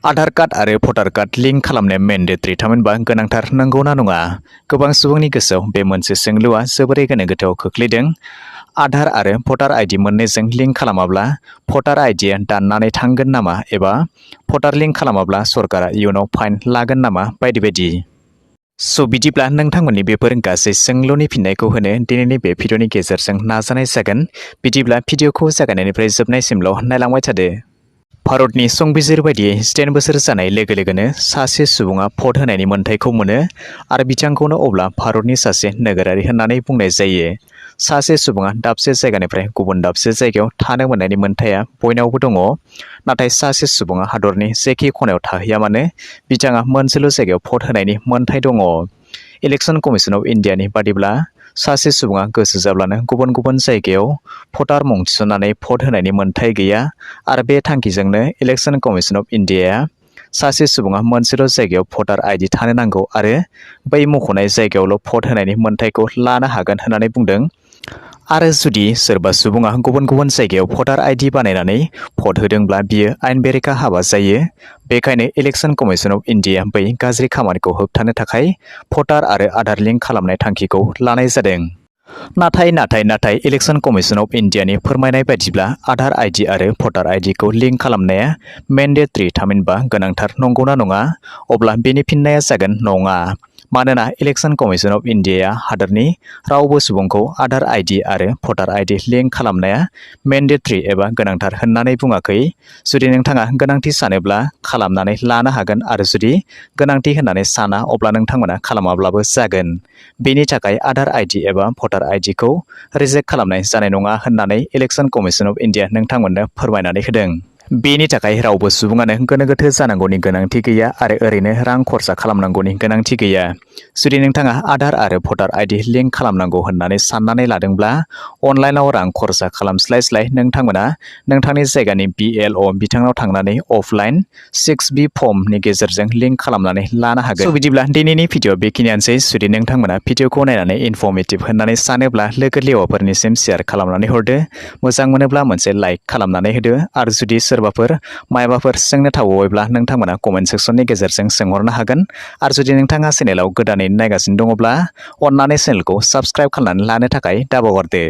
Aadhaar card आरो भटार card link खालामनाया मेन्डेटरि थामहिनबा गोनांथार नंगौना नङा? गोबां सुबुंनि गोसोआव बे मोनसे सोंलुआ जोबोरै गोनो गोथोआव खोख्लैदों। आधार आरो भटार आइडि मोननैजों लिंक खालामाब्ला भटार आइडिया दाननानै थांगोन नामा एबा भटार लिंक खालामाब्ला सरकारा इयुनाव फाइन लागोन नामा बायदि बायदि। बिदिब्ला नोंथांमोननि बेफोर गासै सोंलुनि फिननायखौ होनो दिनैनि बे भिडिअनि गेजेरजों नाजानाय जागोन। बिदिब्ला भिडिअखौ जागायनायनिफ्राय जोबनायसिमल' नायलांबाय थादो। भारतनि संबिजिर बायदियै 18 बोसोर जानाय लोगो लोगोनो सासे सुबुङा भट होनायनि मोन्थाइखौ मोनो आरो बिथांखौनो अब्ला भारतनि सासे नोगोरारि होननानै बुंनाय जायो। सासे सुबुङा दाबसे जायगानिफ्राय गुबुन दाबसे जायगायाव थानो मोननायनि मोन्थाया बयनावबो दङ। नाथाय सासे सुबुङा हादरनि जेखि खनायाव थाहैया मानो बिथाङा मोनसेल' जायगायाव भट होनायनि मोन्थाइ दङ। इलेक्सन कमिसन अफ इन्डियानि बादिब्ला सासे सुबुङा गोसो जाब्लानो गुबुन गुबुन जायगायाव भटार मुं थिसननानै भट होनायनि मोन्थाइ गैया आरो बे थांखिजोंनो इलेक्सन कमिसन अफ इन्डियाया सासे सुबुङा मोनसेल' जायगायाव भटार आइडि थानो नांगौ आरो बै मख'नाय जायगायावल' भट होनायनि मोन्थाइखौ लानो हागोन होननानै बुंदों। आरो जुदि सोरबा सुबुङा गुबुन गुबुन जायगायाव भटार आइडि बानायनानै भट होदोंब्ला बियो आयेन बेरेखा हाबा जायो। बेखायनो इलेक्सन कमिसन अफ इन्डिया बै गाज्रि खामानिखौ होबथानो थाखाय भटार आरो आधार लिंक खालामनाय थांखिखौ लानाय जादों। नाथाय इलेक्सन कमिसन अफ इन्डियानि फोरमायनाय बायदिब्ला आधार आइडि आरो भटार आइडिखौ लिंक खालामनाया मेन्डेटरि थामहिनबा गोनांथार नंगौना नङा? अब्ला बेनि फिननाया जागोन नङा। मानोना इलेक्सन कमिसन अफ इन्डियाया हादोरनि रावबो सुबुंखौ आधार आइडि आरो भटार आइडि लिंक खालामनाया मेन्डेटरि एबा गोनांथार होननानै बुङाखै। जुदि नोंथाङा गोनांथि सानोब्ला खालामनानै लानो हागोन आरो जुदि गोनांथि होननानै साना अब्ला नोंथांमोना खालामाब्लाबो जागोन। बेनि थाखाय आधार आइडि एबा भटार आइडिखौ रिजेक्ट खालामनाय जानाय नङा होननानै इलेक्सन कमिसन अफ इन्डिया नोंथांमोननो फोरमायनानै होदों। बेनि थाखाय रावबो सुबुङानो गोनो गोथो जानांगौनि गोनांथि गैया आरो ओरैनो रां खरसा खालामनांगौनि गोनांथि गैया। जुदि नोंथाङा आधार आरो भटार आइडि लिंक खालामनांगौ होननानै साननानै लादोंब्ला अनलाइनाव रां खरसा खालामस्लाय नोंथांमोना नोंथांनि जायगानि BLO बिथांनाव थांनानै अफलाइन 6B फर्मनि गेजेरजों लिंक खालामनानै लानो हागोन। बिदिब्ला दिनैनि भिडिअ बेखिनियानोसै। जुदि नोंथांमोना भिडिअखौ नायनानै इनफर्मेटिभ होननानै सानोब्ला लोगो लेवाफोरनिसिम शेयार खालामनानै हरदो। मोजां मोनोब्ला मोनसे लाइक खालामनानै होदो आरो जुदि सोरबाफोर मायाबाफोर सोंनो थाबावबायब्ला नोंथांमोना कमेन्ट सेक्सननि गेजेरजों सोंहरनो हागोन। आरो जुदि नोंथाङा चेनेलाव गोदानै नायगासिनो दङब्ला अन्नानै चेनेलखौ साबस्क्राइब खालामनानै लानो थाखाय दाबावहरदो।